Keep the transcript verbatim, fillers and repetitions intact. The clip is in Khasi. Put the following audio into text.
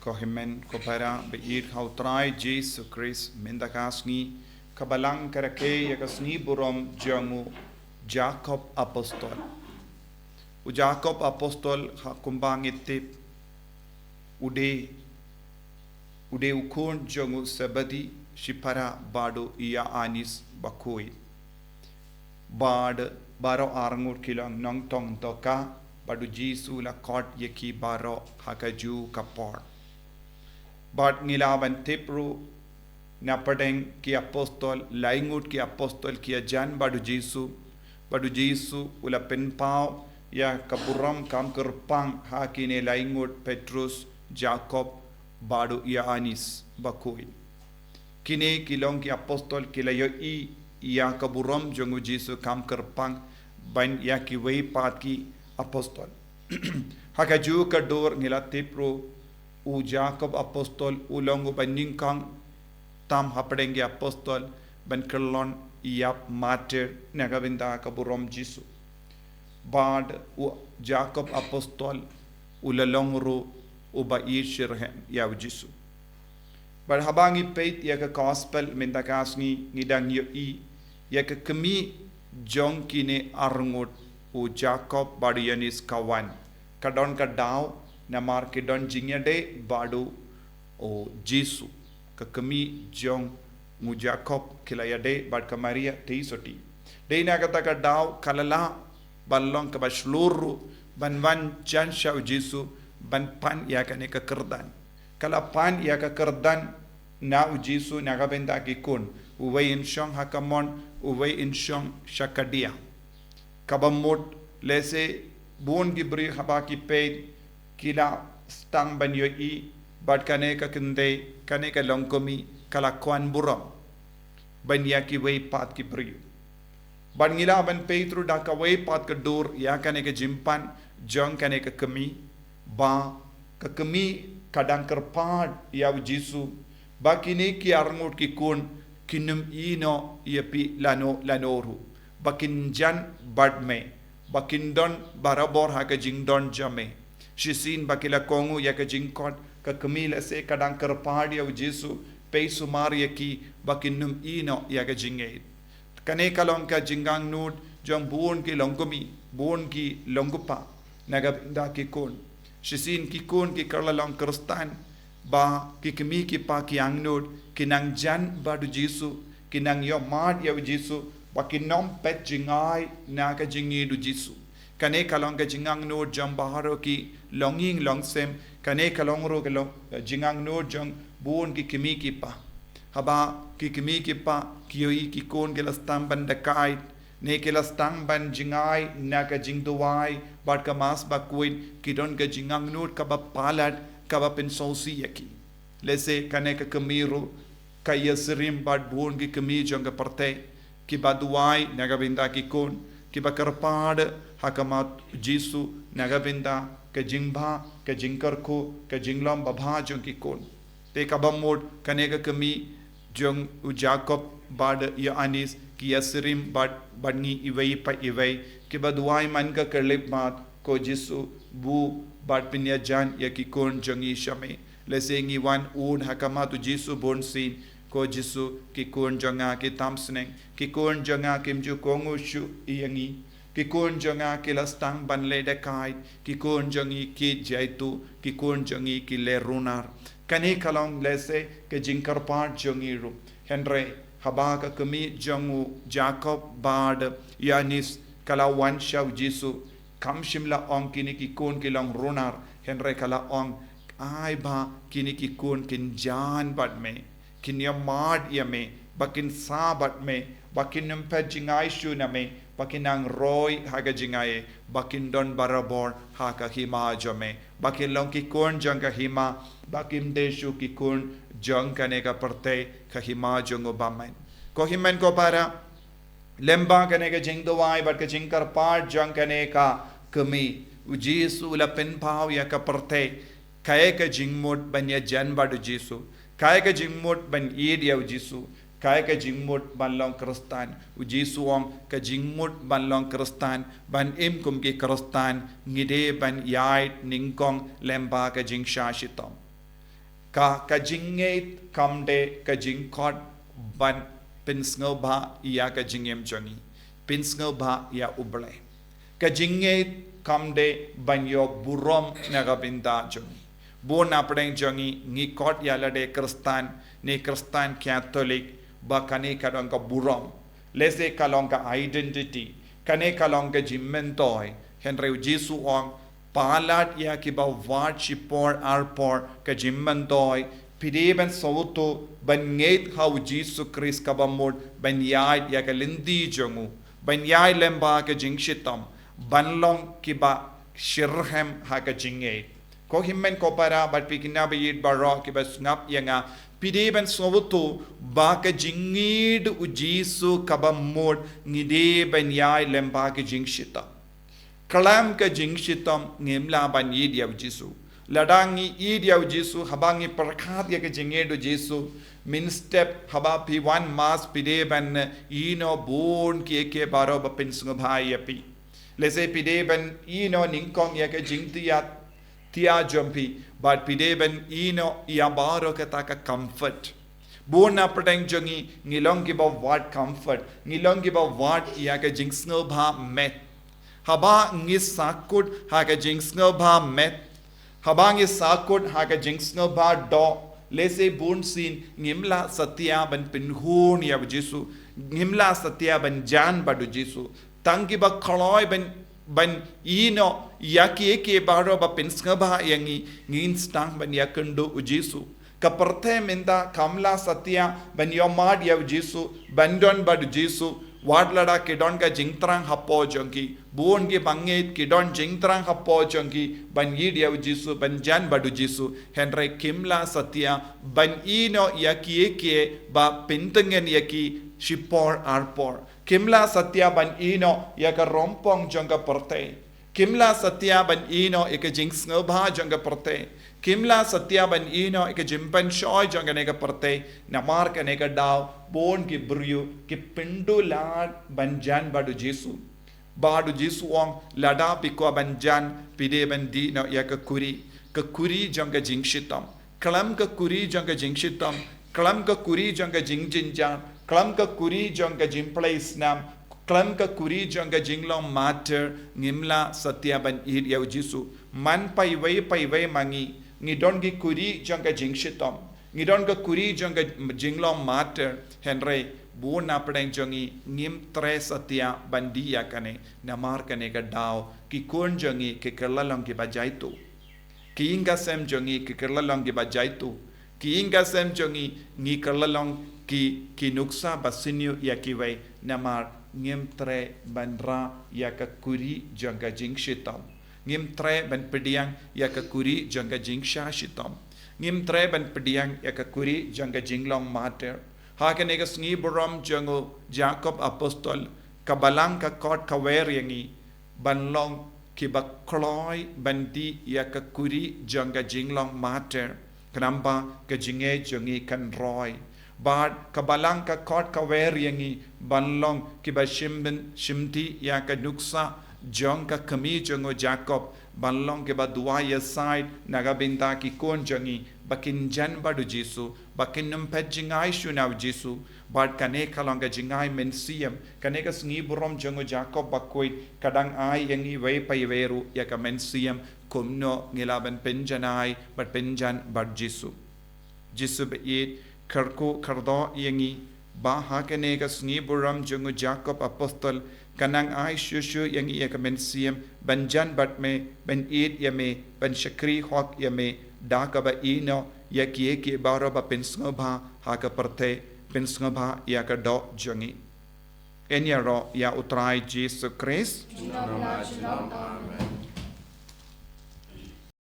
Ko hynmen ko para ba ïeit ha u Trai Jisu Khrist, mynta ka sngi ka Balang ka rakhe ïa ka sngi burom jong u Jakob apostol. U Jakob apostol ha kumba ngi tip u dei u dei u khun jong u Sebedi shipara bad u Ïoannis bakhuid. Bad baroh arngut ki long nongtong dohkha bad u Jisu la khot ïa ki baroh ha kajuh ka por. Bad ngi lah ban tip ruh na pdeng ki apostol, lai ngut ki apostol ki ïajan bad u Jisu, bad u Jisu u la pynpaw ïa ka burom kam kyrpang ha kine lai ngut, Petrus, Jakob bad u Ïoannis bakhuid. Kine ki long ki apostol ki la ïohi ïa ka burom jong u Jisu kam kyrpang ban ïa kiwei pat ki apostol. Ha kajuh ka dur ngi la tip ruh u Jakob apostol u long uba nyngkong tam hapdeng ki apostol ban kyllon ïap martir na ka bynta ka burom Jisu. Bad u Jakob apostol u la long ruh uba ïeit shitrhem ïa u Jisu. Bad haba ngi peit ïa ka gospel mynta ka sngi ngi dang ïohi ïa ka kmie jong kine arngut, u Jakob bad u Ïoannis ka wan. Ka don ka daw namar ki don jingïadei bad u Jisu. Ka kmie jong u Jakob ki la ïadei bad ka Maria tei sotti. Dei na kata ka daw ka la lah ban long kaba shlur ruh ban wan jan sha u Jisu ban pan ïa kane ka kyrdan. Ka la pan ïa ka kyrdan na u Jisu na ka bynta ki khun, uwei un shong ha ka mon, uwei un shong sha ka diah. Kaba mut lehse bun ki briew haba ki peit ki la sdang ban ïohi bad kane ka kynthei, kane ka longkmie ka la kwah burom ban ïa kiwei pat ki briew. Bad ngi lah ban peit ruh da kawei pat ka dur ïa kane ka jingpan jong kane ka kmie, ba ka kmie ka dang kyrpad ïa u Jisu ba kine ki arngut ki khun kin ym ïehnoh ïa phi lano lano ruh, ba kin jan bad me, ba kin don barabor ha ka jingdon jong me. Shisien ba ki la kohnguh ïa ka jingkhot, ka kmie lehse ka dang kyrpad ïa u Jisu, peit sumar ïa ki ba kin ym ïehnoh ïa ka jingïeit. Kane ka long ka jingangnud jong bun ki longkmie, bun ki longkpa na ka bynta ki khun. Shisien ki khun ki kylla long Khristan, ba ki kmie ki kpa ki angnud ki nang jan bad u Jisu, ki nang ïohmad ïa u Jisu, ba kin ym peit jngai na ka jingïeit u Jisu. Kane ka long ka jingangnud jong baroh ki longïing longsem, kane ka long ruh ka long, eh, jingangnud jong bun ki kmie ki kpa. Haba ki kmie ki kpa ki ïohi ki khun ki la sdang ban dakait, ne ki la sdang ban jngai na ka jingduwai bad ka Mass bakhuid, ki don ka jingangnud kaba palat, kaba pynsngewsih ïa ki. Lehse kane ka kmie ruh ka ïasyriem bad bun ki kmie jong ka pyrthei, kiba duwai na ka bynta ki khun, kiba kyrpad ha khmat u Jisu na ka bynta ka jingbha, ka jingkyrkhu, ka jinglong babha jong ki khun. Te kaba mut kane ka kmie jong u Jakob bad u Ïoannis ki ïasyriem bad, bad ngi iwei pa iwei, kiba duwai man ka khyllipmat, ko Jisu, buh bad pynïajan ïa ki khun jong ngi sha me. Lehse ngi wan un ha khmat u Jisu bunsien, ko Jisu, ki khun jong nga ki tam sneng, ki khun jong nga kim ju kohnguh shuh ïa ngi. Ki khun jong nga ki la sdang ban leh dakait, ki khun jong ngi ki jaituh, ki khun jong ngi ki leh runar. Kane ka long lehse ka jingkyrpad jong ngi ruh. Hynrei haba ka kmie jong u Jakob bad u Ïoannis ka la wan sha u Jisu, kam shym la ong kine ki khun ki long runar, hynrei ka la ong, ai ba kine ki khun kin jan bad me, kin ïohmad ïa me, ba kin sah bad me, ba kin ym peit jngai shuh na me, ba kin nang roi ha ka jingaiei, ba kin don barabor ha ka hima jong me, ba kin long ki khun jong ka hima, ba kim dei shuh ki khun jong kane ka pyrthei, ka hima jong u bymman. Ko hynmen ko para, lyngba kane ka jingduwai bad ka jingkyrpad jong kane ka kmie, u Jisu u la pynpaw ïa ka pyrthei kaei ka jingmut ban ïajan bad u Jisu, kaei ka jingmut ban ïeit ïa u Jisu, kaei ka jingmut ban long Khristan. U Jisu u ong ka jingmut ban long Khristan, ban im kum ki Khristan, ngi dei ban ïaid nyngkong lyngba ka jingshah shitom. Ka, ka jingngeit kam dei ka jingkot ban pynsngewbha ïa ka jingim jong ngi. Pynsngewbha ïa U Blei. Ka jingngeit kam dei ban ïoh burom na ka bynta jong ngi. Bun na pdeng jong ngi ngi kot ïa lade Khristan, ne Khristan Katholik, ba kane ka don ka burom. Lehse ka long ka identity, kane ka long ka jingmyntoi. Hynrei U Jisu u ong, palat ïa kiba wad shipor arpor ka jingmyntoi, phi dei ban sngewthuh ban ngeit ha U Jisu Khrist kaba mut, ban ïaid ïa ka lynti jong u, ban ïaid lyngba ka jingshitom, ban long kiba shitrhem ha ka jingngeit. Ko hynmen ko para bad phi kine baieid baroh kiba sngap ïa nga, phi dei ban sngewthuh ba ka jingngeit U Jisu kaba mut, ngi dei ban ïaid lyngba ka jingshitom. Khlem ka jingshitom ngim lah ban ïeit ïa U Jisu. Lada ngi ïeit ïa U Jisu, haba ngi pyrkhat ïa ka jingngeit U Jisu, mynstep haba phi wan Mass phi dei ban ïehnoh bun kiei kiei baroh ba pynsngewbha ïa phi. Lehse phi dei ban ïehnoh nyngkong ïa ka jingthiah thiah jong phi, bad phi dei ban ïehnoh ïa baroh kata ka comfort. Bun na pdeng jong ngi ngi long kiba wad comfort, ngi long kiba wad ïa ka jingsngewbha met. Haba ngi sahkut ha ka jingsngewbha met, haba ngi sahkut ha ka jingsngewbha doh, lehse bunsien ngim lah satia ban pynhun ïa U Jisu, ngim lah satia ban jan bad U Jisu. Tang kiba kloi ban, ban ïehnoh ïa kiei kiei baroh ba pynsngewbha ïa ngi, ngin sdang ban ïakynduh U Jisu. Ka pyrthei mynta kam lah satia ban ïohmad ïa U Jisu, ban don bad U Jisu. Wat lada ki don ka jingthrang hapoh jong ki, bun ki bangeit ki don jingthrang hapoh jong ki ban ïeit ïa U Jisu, ban jan bad U Jisu, hynrei kim lah satia ban ïehnoh ïa kiei kiei ba pyntngen ïa ki shipor arpor. Kim lah satia ban ïehnoh ïa ka rongpong jong ka pyrthei. Kim lah satia ban ïehnoh ïa ka jingsngewbha jong ka pyrthei. Kim lah satia ban ïehnoh ïa ka jingpynshoi jong kane ka pyrthei. Namar kane ka daw bun ki briew ki pynduh lad ban jan bad U Jisu. Bad U Jisu u ong, lada phi kwah ban jan, phi dei ban dih noh ïa ka khuri, ka khuri jong ka jingshitom. Khlem ka khuri jong ka jingshitom, khlem ka khuri jong ka jingjynjar, khlem ka khuri jong ka jingplie snam, khlem ka khuri jong ka jinglong martyr, ngim lah satia ban ïeit ïa U Jisu. Man paiwei paiwei ma ngi, ngi don ki khuri jong ka jingshitom, ngi don ka khuri jong ka jinglong martyr, hynrei bun na pdeng jong ngi ngim treh satia ban dih ïa kane, namar kane ka daw ki khun jong ngi ki kylla long kiba jaituh. Ki ïing ki sem jong ngi ki kylla long kiba jaituh. Ki ïing ki sem jong ngi, ngi kylla long ki, ki nuksa ba sniew ïa kiwei, namar ngim treh ban rah ïa ka khuri jong ka jingshitom. Ngim treh ban pdiang ïa ka khuri jong ka jingshah shitom. Ngim treh ban pdiang ïa ka khuri jong ka jinglong martyr. Ha kane ka sngi burom jong u Jakob Apostol, ka Balang ka khot ka wer ïa ngi ban long kiba kloi ban dih ïa ka khuri jong ka jinglong martyr, khnang ba ka jingngeit jong ngi kan roi. Bad ka Balang ka khot ka wer ïa ngi ban long kiba shim, shim dih ïa ka nuksa jong ka kmie jong u Jakob, ban long kiba duwai ïasaid na ka bynta ki khun jong ngi, ba kin jan bad u Jisu, ba kin ym phet jngai shuh na u Jisu. Bad kane ka long ka jngai mynsiem, kane ka sngi burom jong u Jakob bakhuid ka dang ai ïa ngi iwei pa iwei ruh ïa ka mynsiem kumno ngi lah ban pynjanai bad pynjan bad Jisu. Jisu ba ïeit, kyrkhu kyrdoh ïa ngi ba ha kane ka sngi burom jong u Jakob Apostol kan nang ai shuh shuh ïa ngi ïa ka mynsiem ban jan bad me, ban ïeit ïa me, ban shakri hok ïa me, da kaba ïehnoh ïa kiei kiei baroh ba pynsngewbha ha ka pyrthei, pynsngewbha ïa ka doh jong ngi. Yn ïaroh ïa u Trai Jisu Khrist. Junom la junom. Amen.